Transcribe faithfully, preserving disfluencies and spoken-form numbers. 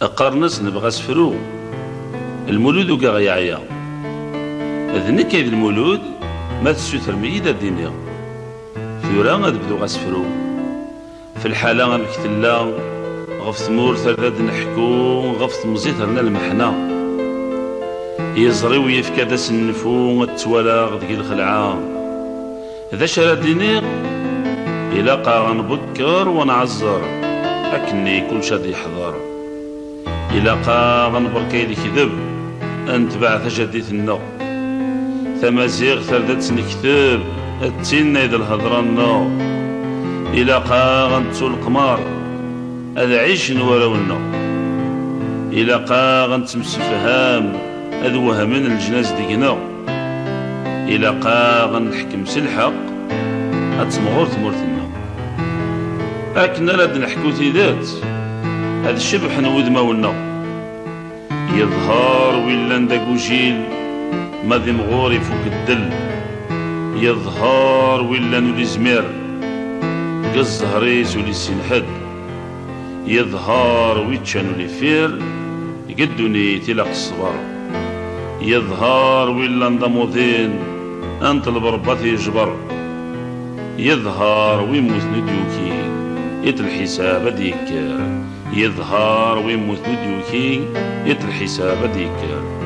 Qqaren-as nebɣa asefru. Lmulud ugaɣ yeɛya. D nekk ay d Lmulud, ma tessutrem-iyi-d ad d-iniɣ. Tura ad bduɣ asefru. F lḥala amek tella, ɣef tmurt ar d ad neḥku, ɣef temẓi terna lmeḥna. Iẓri-w yefka-d asenfu, ad twalaɣ deg lxelɛa. D acu ara d-iniɣ? Ilaq-aɣ ad nbekker u ad nɛezzer, akkenni kullec ad yeḥḍer. Ilaq-aɣ ad nberkay lekdeb, ad netbeɛ tajaddit-nneɣ. Tamaziɣt ar d ad tt-nekteb, d tin ay d lhedra-nneɣ. Ilaq-aɣ ad nettu leqmar, ad ɛicen warraw-nneɣ. Ilaq-aɣ ad nettemsefham, ad wehmen leǧnas deg-neɣ. Ilaq-aɣ ad neḥkem s lḥeqq, ad temɣur tmurt-nneɣ. Akken ara d-neḥku tidet, ad cebḥen wudmawen-nneɣ. Yeḍher wi llan d agujil, ma d imɣur ifuk ddel. Yeḍher wi llan ur izmir, deg zzher-is ur issin ḥedd. Yeḍher wi ččan ur ifir, deg ddunit ilaq ṣṣber. Yeḍher wi llan d amuḍin, ad neṭleb Rebbi ad t-yejber. Yeḍher wi mmuten ur d-yuki, iṭ lḥisab ad d-yekker. Yeḍher wi mmuten ur d-yuki, iṭ lḥisab ad d-yekker.